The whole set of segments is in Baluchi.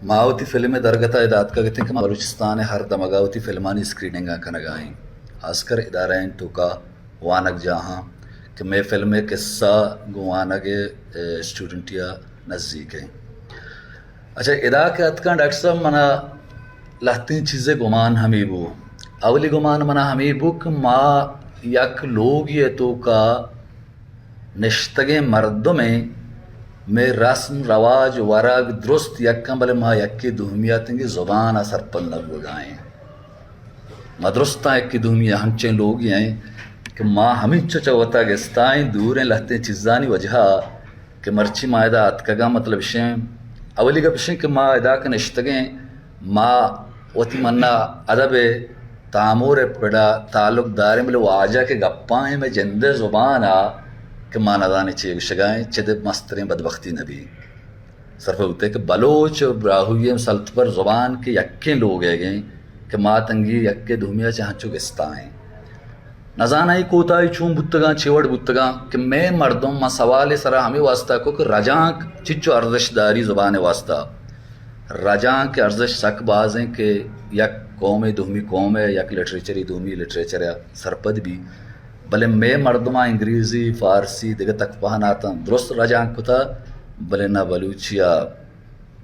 ما وتی فلم ءِ درگت ءَ ادا اتکگ اتیں کہ ما بلوچستان ءِ ہر دمگ ءَ وتی فلمانی اسکریننگاں کنگ ءَ ایں، خاص کر ادارہ آں توکا وانگجاہاں کہ مئے فلم ءِ قصہ گوں وانگ ءِ، اے، اسٹوڈنٹی ءَ نزیک ایں۔ اچھا، ادا کہ اتکاں ڈاکٹر صاحب، منا لہتیں چیزے گمان ہمے بو۔ اولی گمان منا ہمے بو کہ ما یک لوگے ءِ توکا نشتگیں مردمیں، مئے رسم رواج ورگ درست یکاں، بلے ما یکے دومی ءَ تنگی زبان ءَ سرپد نہ بوگا ایں۔ ما درستاں یکے دومی ءَ ہنچیں لوگے ایں کہ ما ہمینچو چہ وتا گستا ایں، دوریں لہتیں چیزانی وجہ ءَ کہ مرچی ما ادا اتکگاں، مطلب اشیں، اولی گپ اشیں کہ ما ادا کہ نشتگیں، ما وتی منا ادب ءِ تامور ءِ پڑا تعلق داریں، بلے واجہ کہ گپاں ایں مئے جند ءِ زبان ءَ کہ ما نزانیں چے گوشگا ایں، چد ءِ مستریں بدبختی نہ بی۔ صرف بوتے کہ بلوچ ءُ براہوئی ءِ سلتپر زبان کہ یکیں لوگ ئیگ ایں کہ ما تنگی یکے دومی ءَ چہ ہنچو گستا ایں۔ نزاناں اے کوتاہی چون بوتگاں، چے وڑ بوتگاں کہ مئے مردم، ما سوالے سرا ہمے واسطہ کو کہ رجانک چچو ارزش داری زبان ءِ واسطہ۔ رجانک ءِ ارزش سک باز ایں کہ یک قومے دومی قوم ءِ، یک لٹریچرے دومی لٹریچر ءَ سرپد بی، بلے مئے مردماں انگریزی، فارسی، دگہ تکپہناتاں درست رجانک کتا، بلے نہ بلوچی ءَ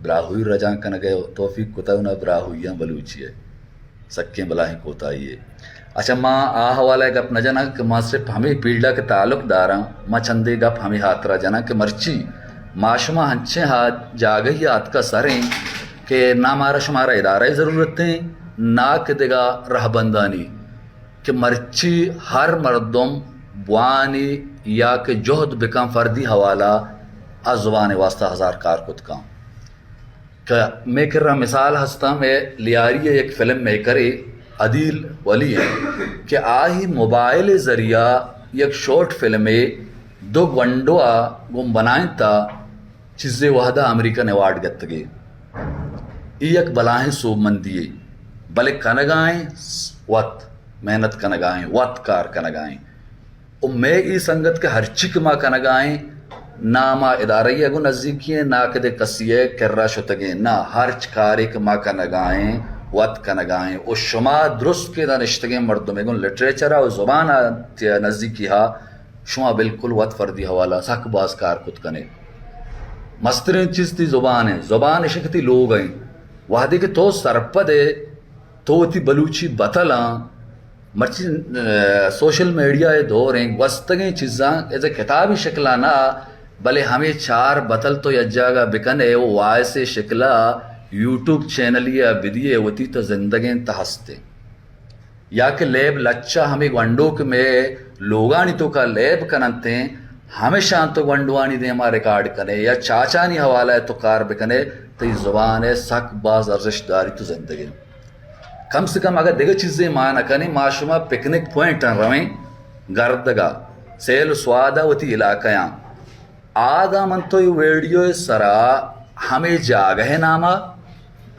براہوئی رجانک کنگ ءِ توفیق کتگ، نہ براہوئیاں بلوچی ءِ۔ سکیں بلاہیں کوتاہی یے۔ اچھا، ما آ حوالہ ءَ گپ نہ جناں کہ ما صرف ہمے فیلڈ ءَ کہ تعلق داراں، ما چندے گپ ہمے ہاترا جناں کہ مرچی ما شما ہنچیں ہا-، جاگہی ءَ اتکا سر ایں کہ نہ مارا شمارا ادارہ ءِ ضرورت ایں، نہ کہ دگہ رہبندانی۔ کہ مرچی ہر مردم بوانی یا کہ جہد بکن فردی حوالہ ءَ زبان ءِ واسطہ ہزار کار کت کن۔ کہ مئے کرا مثال ہستاں، مئے لیاری ءِ یک فلم میکرے عدیل ولی ایں کہ آئی موبائل ءِ ذریعہ یک شارٹ فلمے دو گونڈو ءَ گوں بنائینتا، چیزے وہدا امریکن ایوارڈ گتگے۔ اے یک بلاہیں سوبمندی یے، بلے کنگائیں وت، محنت کنگائیں وت، کار کنگائیں۔ و مئے اے سنگت کہ ہرچی کہ ما کنگائیں، نہ ما ادارہ ءَ گوں نزیکی ایں، نہ کدے کسی ءِ کرا شتگیں، نہ، ہرچ کارے کہ ما کنگائیں، وت کنگائیں۔ و شما درست کہ ادا نشتگیں مردمے گوں لٹریچر ءَ و زبان ءَ نزیکی ہا، شما بالکل وت فردی حوالہ سک باز کار کت کنے۔ مستریں چیز تئی زبان ایں، زبان اشی کہ تئی لوگ ایں۔ وہدے کہ تو سرپد ئے، تو وتی بلوچی بتلاں، مرچی، اہ، سوشل میڈیا ءِ دور ایں، گوستگیں چیزاں از کتابی شکلا نہ، بلے ہمے چار بتل تو یک جاگہ بکن ئے و وائس ءِ شکلا یوٹیوب چینلی ءَ بدیے، وتی تو زندگیں تہ ہست ئے۔ یا کہ لیب لچہ ہمے گونڈو کہ مئے لوگانی توکا لیب کننت ایں، ہمشاں تو گونڈوانی دیما ریکارڈ کنے یا چاچانی حوالہ ءَ تو کار بکنے، تئی زبان ءِ سک باز ارزشت داری تو زندگیں۔ کم سے کم اگہ دگہ چیزے ما نہ کنیں، ما شما پکنک پوائنٹاں رویں، گردگا، سیل و سوادا وتی علاقہ آں۔ آ داں من تو اے ویڈیو ءِ سرا ہمے جاگہ ءِ ناما،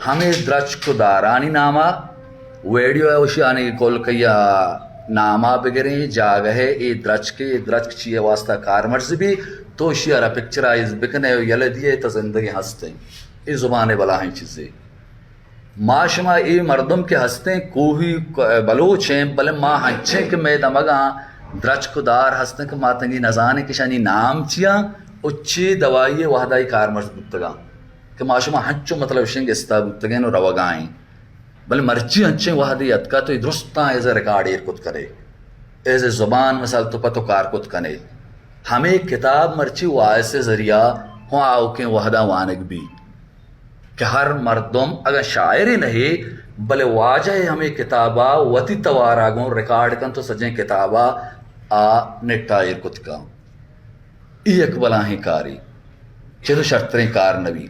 ہمے درچک و دارانی ناما، ویڈیو ءِ اشیانی کل کئی ءَ ناما بگریں، جاگہ ءِ اے درچک، اے درچک چی ءِ واسطہ کارمرز بی، تو اشی ءَ را پکچرائز بکنے و یلہ دیئے، تو زندگیں ہست ایں۔ اے زبان ءِ بلاہیں چیزے۔ ما شما اے مردم کہ ہستیں کوہی ک-، بلوچ ایں، بلے ما ہنچیں کہ مئے دمگاں درچک و دار ہستیں کہ ما تنگی نزانیں کہ اشانی نام چیاں و چے دوائی ءِ وہدا اے کارمرز بوتگاں، کہ ما شما ہنچو مطلب اشیں گستا بوتگیں و روگا ایں۔ بلے مرچی ہنچیں وہدے اتکا تو اے درستاں ایز اے ریکارڈ ایر کت کنے، ایز اے زبان مثال تو پہ تو کار کت کنے۔ ہمے کتاب مرچی وائس ءِ ذریعہ ہوں آؤکیں وہدا وانگ بی۔ کہ ہر مردم اگاں شاعرے نہ اے، بلے واجہ ءِ ہمے کتاب ءَ وتی توار ءَ گوں ریکارڈ کنت و سجہیں کتاب ءَ آ نیٹ ءَ ایر کت کن۔ اے یک بلاہیں کارے، چد و شرتریں کار نہ بی۔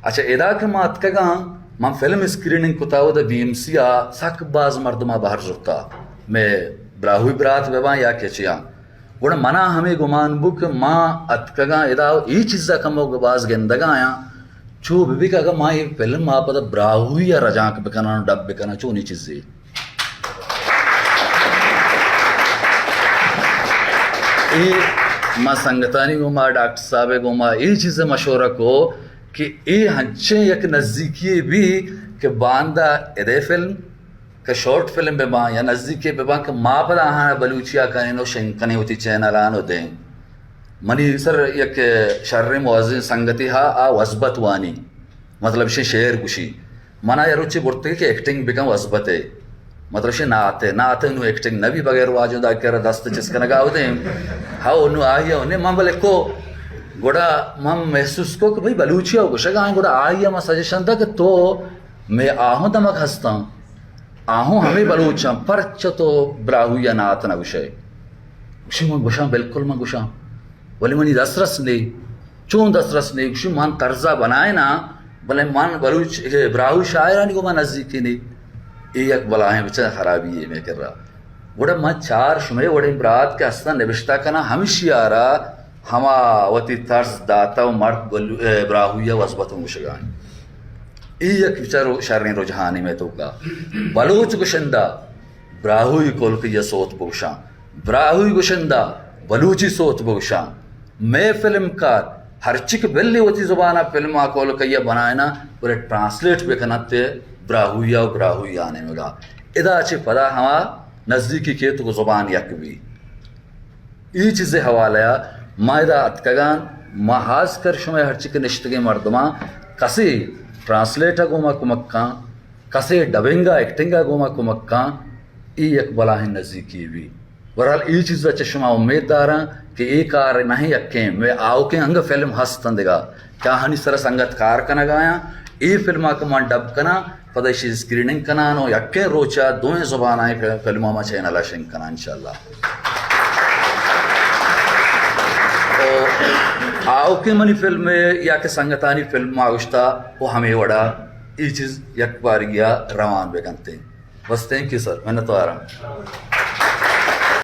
اچھا، ادا کہ ما اتکگاں، من فلم اسکریننگ کتا، اودا بی ایم سی ءَ سک باز مردم ءَ بہر زرتا، مئے براہوئی برات بہ باں یا کچیاں۔ گڑا منا ہمے گمان بو کہ ما اتکگاں ادا اے چیزا کمو باز گندگا آیاں، چو بہ بی کہ اگاں ما اے فلم ءَ پدا براہوئی ءَ رجانک بکناں، ڈب بکناں، چونی چیزے۔ اے ما سنگتانی گوما، ڈاکٹر صاحب ءِ گوما اے چیز مشورہ کو کہ اے ہنچیں یک نزیکی بی کہ باندا ادے فلم کہ شارٹ فلم بہ باں یا نزیکے بہ باں کہ ما پدا آہاں بلوچی ءَ کنیں و شنگ کنیں وتی چینل آں و دیں۔ منی سر یک شریں معززیں سنگتے ہا، آ وزبت وانی، مطلب شے شعر گوشی۔ منا یا روچے برتگے کہ ایکٹنگ بکن وزبت ءِ، مطلب شے نعت ءِ، نعت ءِ نوں ایکٹنگ نہ بی بغیر واجہ دا کر دست چست کنگا و دیں۔ ہاو نوں آئی ءَ نے من بلے کو، گڑا من محسوس کو کہ بھئی بلوچی ءَ گوشگا ایں، گڑا آئی ءَ من سجیشن دا کہ تو مئے آہوں دمگ ہستاں، آہوں ہمے بلوچاں، پرچہ تو براہوئی ءَ نعت نہ گوشئے؟ گوشی من گوشاں، بالکل من گوشاں، ولی منی دسترس نے۔ چون دسترس نے؟ گوشی من طرزا بنائیناں، بلے من بلوچ، اے، براہوئی شاعرانی گوما نزیکی نے۔ اے یک بلاہیں بچہ خرابی اے مئے کرا۔ گڑا من چار شمئے وڑیں برات کہ ہستاں نبشتہ کناں، ہمشی آرا ہما وتی طرز داتا و مرد بلو-، اے، براہوئی ءَ وزبتوں گوشگا ایں۔ اے یک بچار شریں رجحانے مئے توکا۔ بلوچ گشندہ براہوئی کولکئی ءَ سوت بگشاں، براہوئی گشندہ بلوچی سوت بگشاں۔ مئے فلم کار ہرچی کہ بلی وتی زبان ءَ فلم ءَ کولکئی ءَ بنائیناں، بلے ٹرانسلیٹ بکننت براہوئی ءَ و براہوئی ءِ نیمگا۔ ادا چہ پدا ہما نزیکی کیت و زبان یک بی۔ اے چیزے حوالہ ءَ ما ادا اتکگاں، ما ہاس کر شمئے ہرچی کہ نشتگیں مردماں کسے ٹرانسلیٹ ءَ گوما کمک کن، کسے ڈبنگ ءَ ایکٹنگ ءَ گوما کمک کن، اے یک بلاہیں نزیکی بی۔ بہرحال اے چیز ءَ چہ شما امید داراں کہ اے کار نہ یکیں، مئے آؤکیں انگہ فلم ہست انت دگہ کہ آہانی سرا سنگت کار کنگا یاں۔ اے فلم ءَ کہ من ڈب کناں، پدا ایشی اسکریننگ کنان و یکیں روچا دوئیں زباناں فلم ءَ ما چینل ءَ شنگ کناں انشاءاللہ۔ و آؤکیں منی فلم یا کہ سنگتانی فلم ما گوشتا و ہمے وڑا اے چیز یک بارگیا روان بکنتیں۔ بس، تھینک یو سر، منتواراں۔